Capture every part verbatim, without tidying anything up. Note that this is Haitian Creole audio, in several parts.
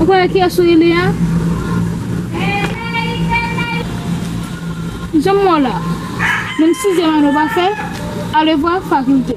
Premye kiyès ou rele a? Jan m wè w la, menm sizyèm ane w pa fè, alevwa fakilte.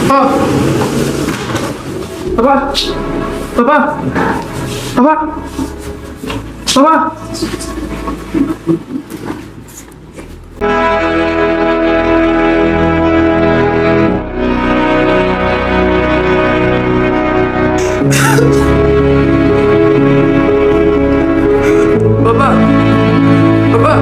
Papa! Papa! Papa! Papa! Papa! Papa! Papa!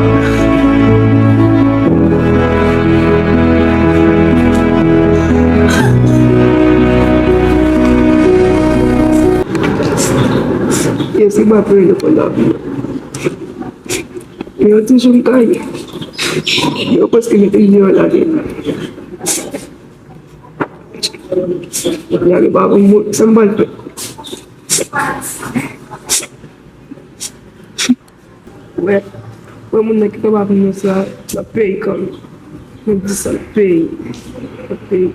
Yo se m ap rele pou lavi. Men yon ti jou m ka ye. Yo prèske mete deyò lage. Lage pa pou mwen, sa m pral fè? Wè, wè moun nan ki t ap avè nou sa, l ap peye kanmenm. Mwen di sa, l ap peye. L ap peye.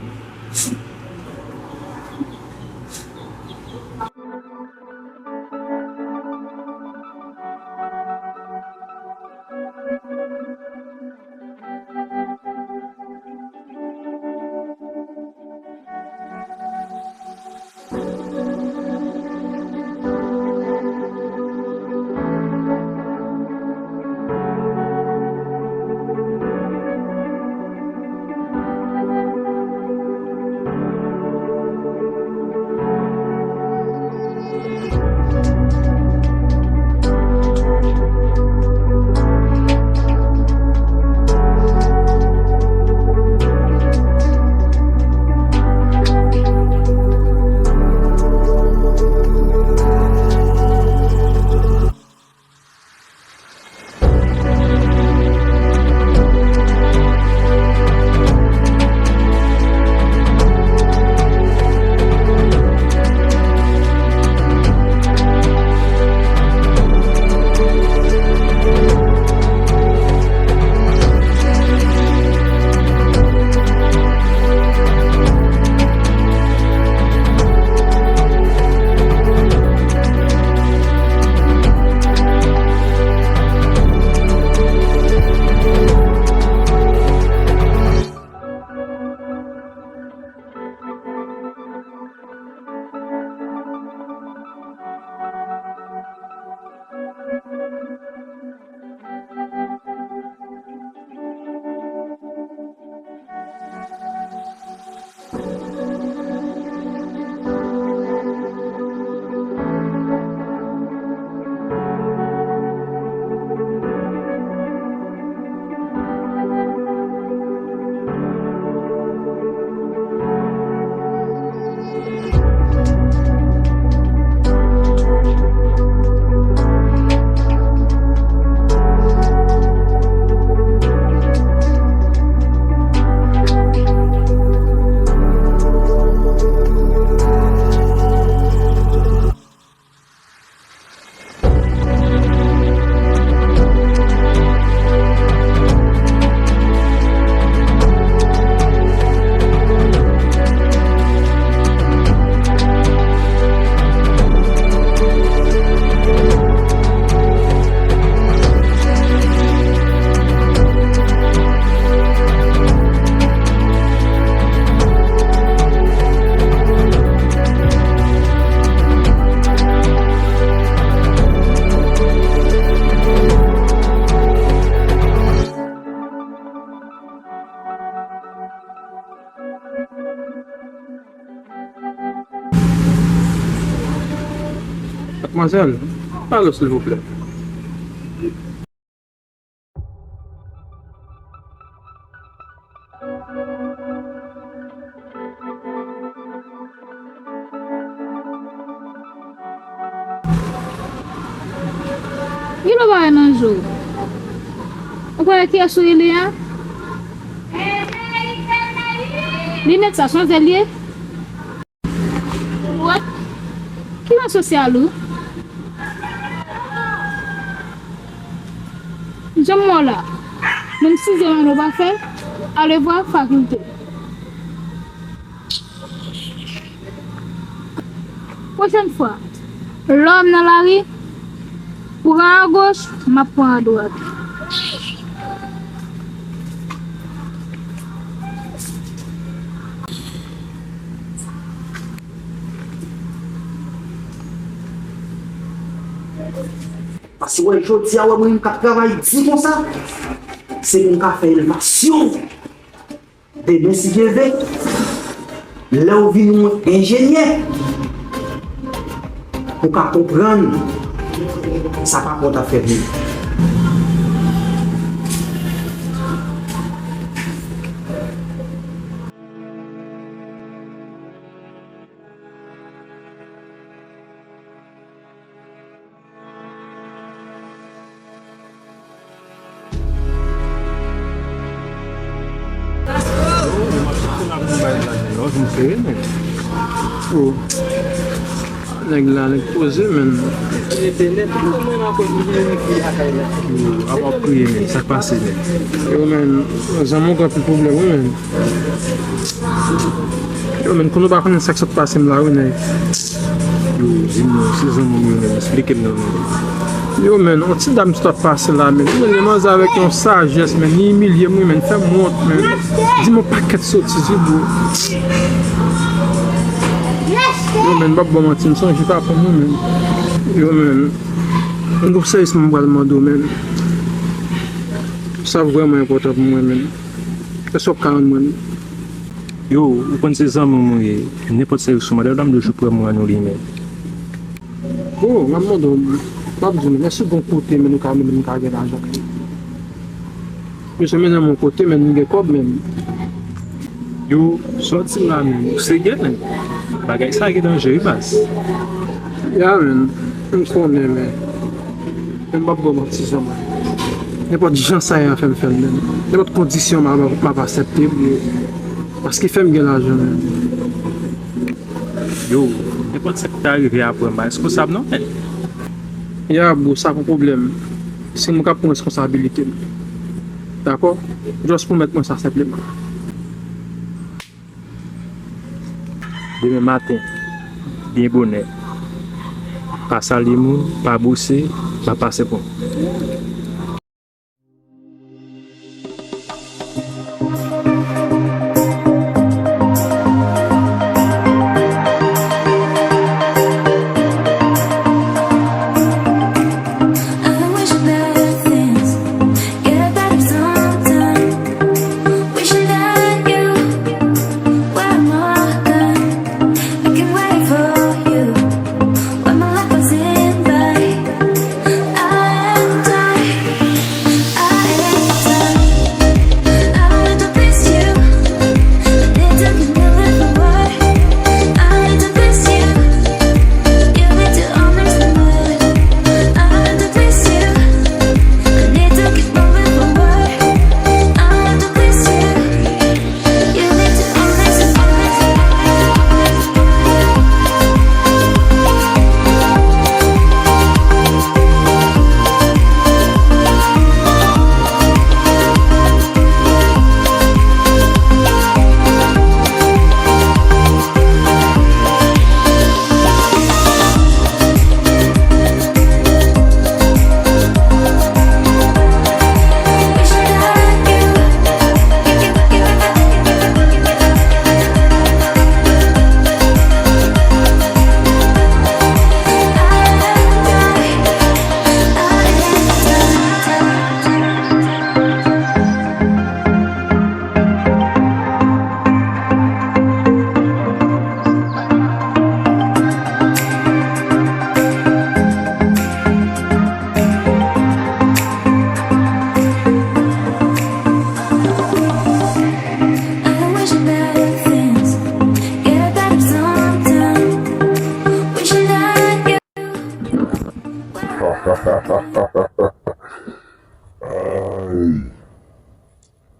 Manzèl, alo, silvouplè. Gen lòt bagay nan je w. Ou kwè kiyès ou ye li a? Linèt sa, se yon zèl li ye? Wè. Ki raso se a Lou? Janm wè w la. Menm sizè w an ou pa fè, alevwa fakilte. Pwochèn fwa, lè w nan lari, pran agoch, m ap pran adwat. Paske wè jodi a, wè mwen menm k ap travay di konsa, se pou m ka fè elevasyon. Demen, si Dye vle, lè w vin yon enjenyè, ou ka konprann sa papa w t ap fè pou ou. Nèg la, nèg poze, menn. Yo, apa ap kriye, menn. Sa k pase, menn? Yo, menn, zanmi w gen anpil pwoblèm, wi, menn. Yo, menn, konnen w pa konnen sa k sot pase m la, wi, nèg. Yo, di m non, se zanmi m yo, menn, esplike m non, menn. Yo, menn, yon ti dam sot ap pase la, menn. Menn, li manzè avèk yon sajès, menn, li imilye m, wi, menn, fè m wont, menn. Di m yon pakèt sotiz, wi, bro. Yo, menn, m p ap ba w manti, m sonje papa m, wi, menn. Yo, menn, yon gwo sèvis mwen pral mande w, menn. Sa vrèman enpòtan pou mwen, menn. Èske w ap ka rann mwen l? Yo, ou konn se zanmi m ou ye. Nenpòt sèvis ou mande m, m toujou prè pou rann ou li, menn. Bon, m ap mande w, m ap di w, menn, èske gen yon kote, menn, ou ka mennen m ka gen lajan, menn? Mesye, mennen m yon kote, menn, m gen kòb, menn. Yo, sa w di m la, menn, ou serye, menn? Bagay sa gen danje, wi, baz. Ya, menn, m konnen, menn. Men m p ap ba w manti, zanmi. Nenpòt jan sa ye a fè m fè l, menn. Nenpòt kondisyon m ap, m ap aksepte, bro. Paske fè m gen lajan, menn. Yo, nenpòt sa k ta rive apre m, pa responsab non, menn. Ya, bro, sa pa pwoblèm. Se mwen k ap pran responsabilite m. Dakò? Just pwomèt mwen sa senpleman. Demen maten, byen bonè. Pa salye moun, pa bouse, m ap pase pou.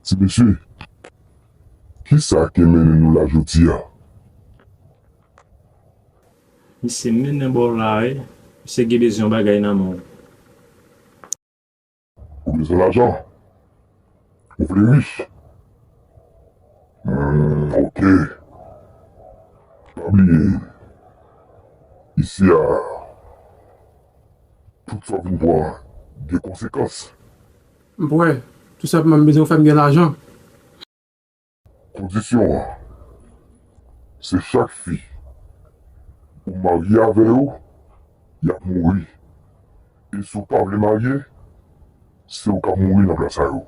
Ti mesye, kisa ki mennen nou la jodi a? Misye mennen ba w la wi. Misye gen bezwen yon bagay nan men w. Ou bezwen lajan? Ou vle rich? Hmm, ok. Pa bliye, isi a, tout sa w vin pran gen konsekans. M prè. Tou senpleman, m bezwen w fè m gen lajan. Kondisyon an, se chak fi ou marye avè yo, y ap mouri. E si w pa vle marye, se ou k ap mouri nan plas a yo.